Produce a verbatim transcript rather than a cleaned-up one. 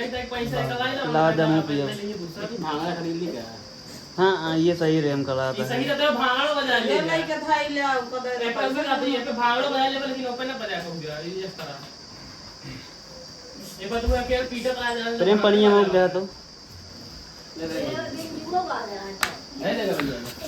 कहीं तक पैसा निकला है ना, ला दे, मुँह पियो। लेकिन भांगड़ा खरीद ली क्या? हाँ, हाँ, ये सही रे, हमका लागत है। सही रहता है, भांगड़ा बजा ले। ले, लेके धाई ले आओ, कदे ए, पर भी रहती है, पे भांगड़ा बजा ले, लेकिन ओपन ना बजा को गया, ये इस तरह। ये पर तुम्हें क्या पीछे करा जाना प्रेम, पनिया हो गया तो। ले, ले, ले। ले, ले, ले, ले।